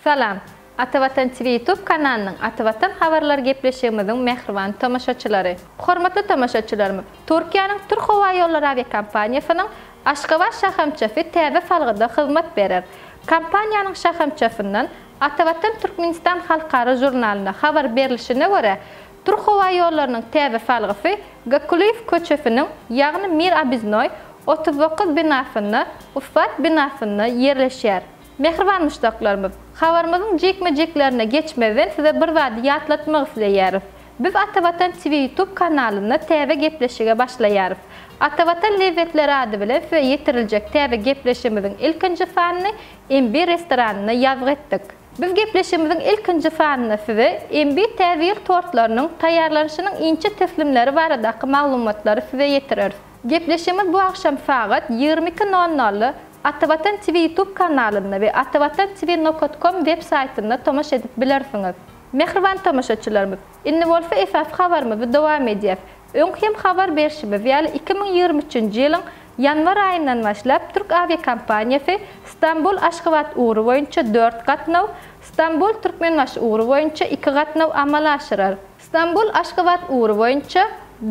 Salam! Atavatan TV YouTube kanalynyň Atavatan habarlar gepleşigimiziň mähriban tomaşaçylary! Hormatly tomaşaçylarymyz, Türkiýäniň Türkhowaýollary awiakompaniýasynyň Aşgabat şahamçasy täze salgyda hyzmat berer. Kompaniýanyň şahamçasyndan Atavatan Türkmenistan halkara žurnalynda habar berlişine görä, Türkhowaýollarynyň täze salgysy Gakulyýew köçesiniň, ýagny Mir Obiznoý, 39 binasynda, Ussat binasynda ýerleşýär. Mähriban muşdaklarymyz, habarymyzyň jikme-jiklerine geçmezden size bir zady ýatlatmak isleýäris. Biz Atavatan TV YouTube kanalynda täze gepleşige başlaýarys. Atavatan lezzetleri ady bilen size ýetiriljek täze gepleşigimiziň ilkinji sanyny MB restoranynda ýazgy etdik. Biz gepleşigimiziň ilkinji sanynda size MB täze ýyl tortlarynyň taýýarlanyşynyň inçe tislimleri baradaky maglumatlary size ýetireris. Gepleşigimiz bu agşam sagat 22 nol nolda Atavatan TV YouTube kanalynda we Atavatan TV nokat kom web saýtynda tomaşa edip bilersiňiz. Mähriban tomaşaçylarymyz, indi bolsa esasy habarymyzy dowam edýäs. Öň hem habar berşimiz ýaly 2023-nji ýylyň ýanwar aýyndan başlap türk awiakompaniýasy Stambul-Aşgabat ugry boýunça dört gatnaw, Stambul-Türkmenbaşy ugry boýunça iki gatnaw amala aşyrar. Stambul-Aşgabat ugry boýunça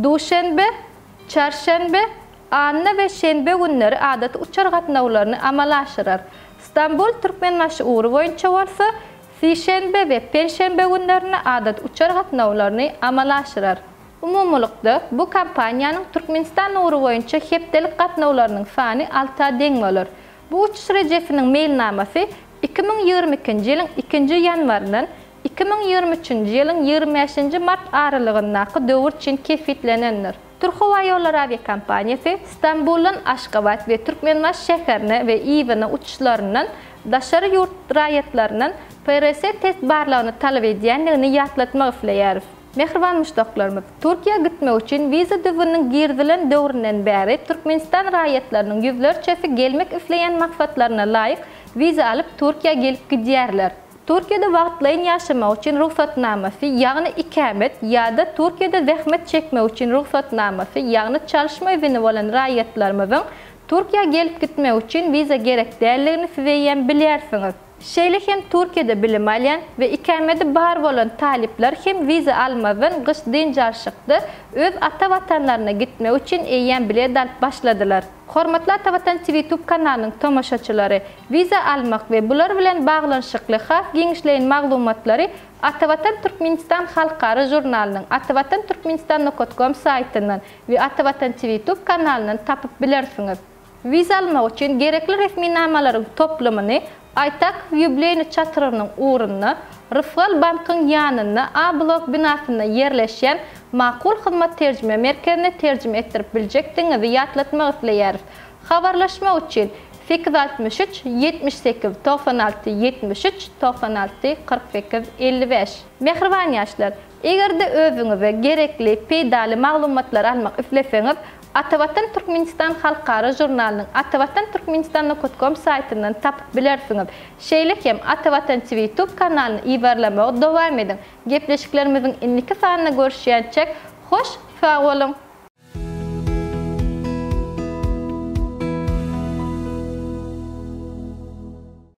duşenbe, çarşenbe, anna we şenbe günleri adaty uçar gatnawlaryny amala aşyrar. Stambul-Türkmenbaşy ugry boýunça bolsa sişenbe we penşenbe günlerinde adaty uçar gatnawlaryny amala aşyrar. Umumylykda, bu kompaniýanyň Türkmenistan ugry boýunça hepdelik gatnawlarynyň sany alta deň bolar. Bu uçuş rejesiniň meýilnamasy 2022-nji ýylyň ikinji ýanwaryndan 2023-nji ýylyň 25-nji mart aralygyndaky döwür üçin kesgitlenendir. Türkhowaýollary awiakompaniýasy Stambuldan Aşgabat we Türkmenbaşy şäherine we yzyna uçuşlaryndan daşary ýurt raýatlaryndan PRS test barlagyny talap edýändigini ýatlatmak isleýäris. Mähriban muşdaklarymyz, Türkiýä gitmek üçin wiza düzgüniniň girizilen döwründen bäri Türkmenistan raýatlarynyň ýüzlerçesi gelmek isleýän maksatlaryna laýyk wiza alyp Türkiýä gelip gidýärler. Türkiýede wagtlaýyn ýaşamak üçin rugsatnamasy, ýagny ikamet, ýa-da Türkiýede zähmet çekmek üçin rugsatnamasy, ýagny çalyşma izini bolan raýatlarymyzyň Türkiýä gelip gitmegi üçin wiza gerek däldigini siz eýýäm bilýärsiňiz. Şeýle hem Türkiýede bilim alýan we ikamedi bar bolan talyplar hem wiza almazdan gyş dynç alşykda öz ata watanlaryna gitmek üçin eýýäm bilet alyp başladylar. Hormatly Atavatan TV Tube kanalynyň tomaşaçylary, wiza almak we bular bilen baglanyşykly has giňişleýin maglumatlary Atavatan Türkmenistan halkara žurnalynyň Atavatan Türkmenistan nokat kom saýtyndan we Atavatan TV Tube kanalyndan tapyp bilersiňiz. Wiza almak üçin gerekli resminamalaryň toplumyny Aýtakow ýubileýny çatrygynyň ugrunda, Rysgal bankyň ýanynda A blok binasynda ýerleşýän Makul Hyzmat terjime merkezine terjime etdirip biljekdigiňizi ýatlatmak isleýäris. Habarlaşmak üçin, 863 78 96 73 96 48 55. Mähriban ýaşlar! Eger-de özüňize gerekli, peýdaly maglumatlary almak isleseňiz, Atavatan Türkmenistan halkara žurnalynyň Atavatan Türkmenistan nokat kom saýtyndan tapyp bilersiňiz. Şeýle hem Atavatan TV YouTube kanalyny yzarlamagy dowam ediň. Gepleşiklerimiziň indiki sanynda görüşýänçäk, hoş sag boluň!